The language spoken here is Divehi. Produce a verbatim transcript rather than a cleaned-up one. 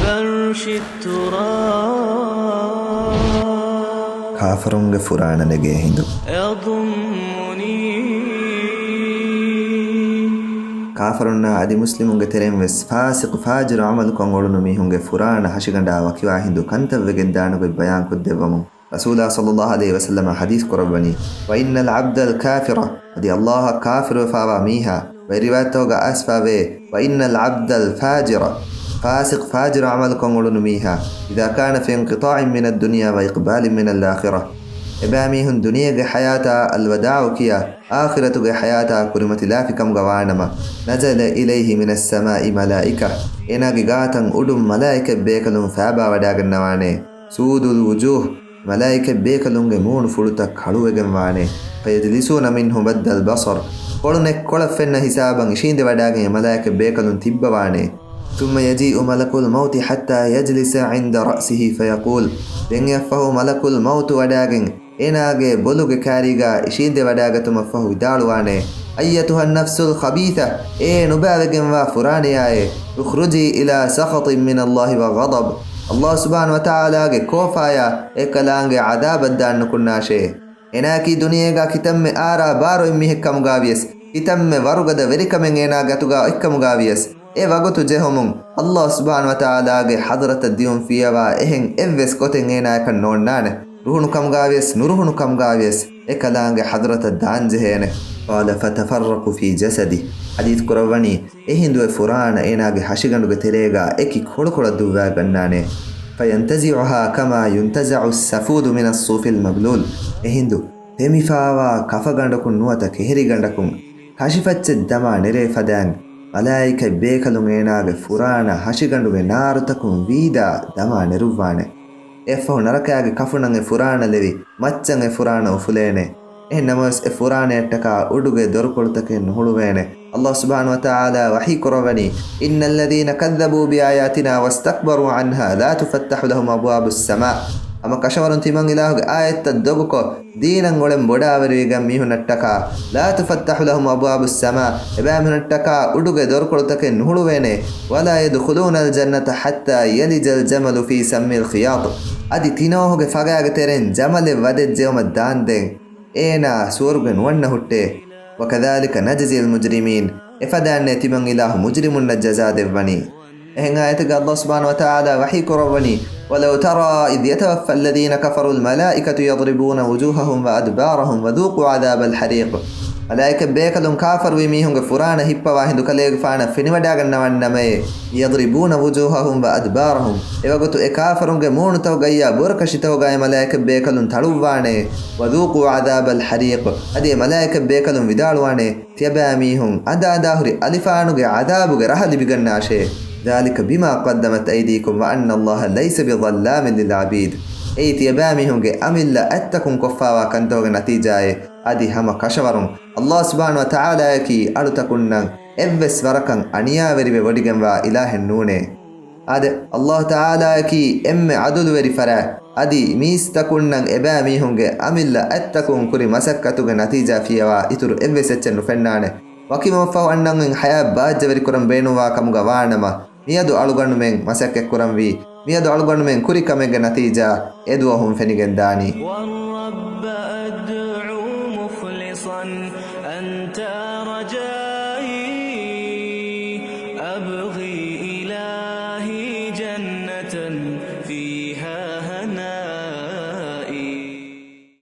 عرش التراب. ކާފަރުންގެ ފުރާނަ ނެގޭ ހިނދު. يضمني. ކާފަރުންނާ އަދި މުސްލިމުންގެ ތެރެއިން ވެސް ފާސިޤު ފާޖިރު ޢަމަލުކޮށް އުޅުނު މީހުންގެ ފުރާނަ ހަށިގަނޑާ ވަކިވާ ހިނދު ކަންތައް ވެގެން ދާނެ ގޮތް ބަޔާން ކޮށްދެއްވަމުން، ރަސޫލާ ޞައްލައްލާހު ޢަލައިހި ވަސައްލަމަ ޙަދީޘް ކުރައްވަނީ، وإن العبد الكافر، އަދި ﷲ އަށް ކާފިރުވެފާވާ މީހާ، ވައި ރިވާޔަތްތަކުގަ އައިސްފާވޭ، وإن العبد الفاجر، ފާސިޤު ފާޖިރު ޢަމަލުކޮށް އުޅުނު މީހާ، إذا كان في انقطاع من الدنيا وإقبال من الآخرة، އެބައިމީހުން ދުނިޔޭގެ ޙަޔާތާ އަލްވަދާޢު ކިޔާ، އާޚިރަތުގެ ޙަޔާތާ ކުރިމަތިލާފިކަމުގަ ވާނަމަ، نزل إليه من السماء ملائكة، އޭނާގެ ގާތަށް އުޑުން މަލާއިކަތް ބޭކަލުން ފާބާވަޑާގަންނަވާނެ. سود الوجوه، މަލާއިކަތް ބޭކަލުންގެ މޫނު ފުޅުތައް ކަޅުވެގެން ވާނެ. فيجلسون منه مد البصر، ކޮޅުނެއް ކޮޅަށް ފެންނަ ހިސާބަށް އިށީނދެވަޑާގެން އެ މަލާއިކަތް ބޭކަލުން ތިއްބަވާނެ. ثم يجيء ملك الموت حتى يجلس عند رأسه فيقول، ދެން އެއަށްފަހު މަލަކުލް މައުތު ވަޑާގެން އޭނާގެ ބޮލުގެ ކާރީގާ އިށީނދެވަޑާގަތުމަށްފަހު ވިދާޅުވާނެ، أيتها النفس الخبيثة، އޭ ނުބައިވެގެންވާ ފުރާނަޔާއޭ، اخرجي إلى سخط من الله وغضب، ﷲ ސުބްޙާނަހޫ ވަތަޢާލާގެ ކޯފާޔާ އެކަލާނގެ ޢަޛާބަށް ދާން ނުކުންނާށޭ. އޭނާއަކީ ދުނިޔޭގާ ކިތަންމެ އާރާ ބާރު އޮތް މީހެއްކަމުގާވިޔަސް، ކިތަންމެ ވަރުގަދަ ވެރިކަމެއް އޭނާގެ އަތުގާ އޮތްކަމުގާވިޔަސް، އެ ވަގުތު ޖެހުމުން ﷲ ސުބްޙާނަހޫ ވަތަޢާލާގެ ޙަޟްރަތަށް ދިއުން ފިޔަވާ އެހެން އެއްވެސް ގޮތެއް އޭނާޔަކަށް ނޯންނާނެ. ރުހުނު ކަމުގާވިޔަސް، ނުރުހުނު ކަމުގާވިޔަސް، އެކަލާނގެ ޙަޟްރަތަށް ދާންޖެހޭނެ. قال فتفرق في جسده، ޙަދީޘް ކުރައްވަނީ، އެހިނދު އެ ފުރާނަ އޭނާގެ ހަށިގަނޑުގެ ތެރޭގާ އެކި ކޮޅުކޮޅަށް ދުއްވާގަންނާނެ. فينتزعها كما ينتزع السفود من الصوف المبلول. އެހިނދު ފެމިފާވާ ކަފަގަނޑަކުން ނުވަތަ ކެހެރިގަނޑަކުން ކަށިފައްޗެއް ދަމާ ނެރޭ ފަދައިން، މަލާއިކަތް ބޭކަލުން އޭނާގެ ފުރާނަ ހަށިގަނޑުގެ ނާރުތަކުން ވީދާ ދަމާ ނެރުއްވާނެ. އެއަށްފަހު ނަރަކާގެ ކަފުނަށް އެ ފުރާނަ ލެވި، މައްޗަށް އެ ފުރާނަ އުފުލޭނެ. އެހެން ނަމަވެސް، އެ ފުރާނަޔަށްޓަކާ އުޑުގެ ދޮރުކޮޅުތަކެއް ނުހުޅުވޭނެ. ﷲ ސުބްޙާނަހޫ ވަތަޢާލާ ވަޙީ ކުރައްވަނީ، إن الذين كذبوا بآياتنا واستكبروا عنها لا تفتح لهم أبواب السماء. ހަމަ ކަށަވަރުން ތިމަން އިލާހުގެ އާޔަތްތައް ދޮގުކޮށް، ދީނަށް އުޅެން ބޮޑާވެރިވެގެން މީހުންނަށްޓަކާ، لا تفتح لهم أبواب السماء، އެބައިމީހުންނަށްޓަކާ އުޑުގެ ދޮރުކޮޅުތަކެއް ނުހުޅުވޭނެ، ولا يدخلون الجنة حتى يلج الجمل في سم الخياط. އަދި ތިނޯހުގެ ފަގާގެ ތެރެއިން ޖަމަލެއް ވަދެއްޖެއުމަށް ދާންދެން އޭނާ ސުވަރުގެ ނުވަންނަ ހުއްޓޭ. وكذلك نجزي المجرمين. އެފަދައިންނޭ ތިމަން އިލާހު މުޖްރިމުންނަށް ޖަޒާ ދެއްވަނީ. އެހެން އާޔަތެއްގަ ﷲ ސުބްޙާނަހޫ ވަތަޢާލާ ވަޙީ ކުރައްވަނީ، ولو ترى إذ يتوفى الذين كفروا الملائكة يضربون وجوههم وأدبارهم وذوقوا عذاب الحريق. މަލާއިކަތް ބޭކަލުން ކާފަރުވި މީހުންގެ ފުރާނަ ހިއްޕަވާ ހިނދު ކަލޭގެފާނަށް ފެނިވަޑާގަންނަވަންނަމޭ، يضربون وجوههم وأدبارهم، އެވަގުތު އެ ކާފަރުންގެ މޫނުތަކުގައްޔާ ބުރަކަށިތަކުގައި މަލާއިކަތް ބޭކަލުން ތަޅުއްވާނެ، وذوقوا عذاب الحريق، އަދި އެ މަލާއިކަތް ބޭކަލުން ވިދާޅުވާނެ، ތިޔަބައިމީހުން އަނދައަނދާހުރި އަލިފާނުގެ ޢަޛާބުގެ ރަހަ ލިބިގަންނާށޭ. ذلك بما قدمت أيديكم وأن الله ليس بظلام للعبيد. އެއީ ތިޔަބައިމީހުންގެ އަމިއްލަ އަތްތަކުން ކޮށްފާވާ ކަންތަކުގެ ނަތީޖާއެއް. އަދި ހަމަ ކަށަވަރުން ﷲ ސުބްޙާނަހޫ ވަތަޢާލާއަކީ އަޅުތަކުންނަށް އެއްވެސް ވަރަކަށް އަނިޔާވެރިވެ ވޮޑިގެންވާ އިލާހެއް ނޫނޭ. އާދެ، ﷲ ތަޢާލާއަކީ އެންމެ ޢަދުލުވެރި ފަރާތް. އަދި މީސްތަކުންނަށް އެބައިމީހުންގެ އަމިއްލަ އަތްތަކުން ކުރި މަސައްކަތުގެ ނަތީޖާ ފިޔަވާ އިތުރު އެއްވެސް އެއްޗެއް ނުފެންނާނެ. ވަކިވުމަށްފަހު އަންނަން ހަޔާތް ބާއްޖަވެރިކުރަން ބޭނުންވާ ކަމުގަ ވާނަމަ، މިއަދު އަޅުގަނޑުމެން މަސައްކަތްކުރަންވީ، މިއަދު އަޅުގަނޑުމެން ކުރި ކަމެއްގެ ނަތީޖާ އެދުވަހުން ފެނިގެންދާނީ. والرب أدعو مخلصا أنت رجائي، أبغي إلهي جنة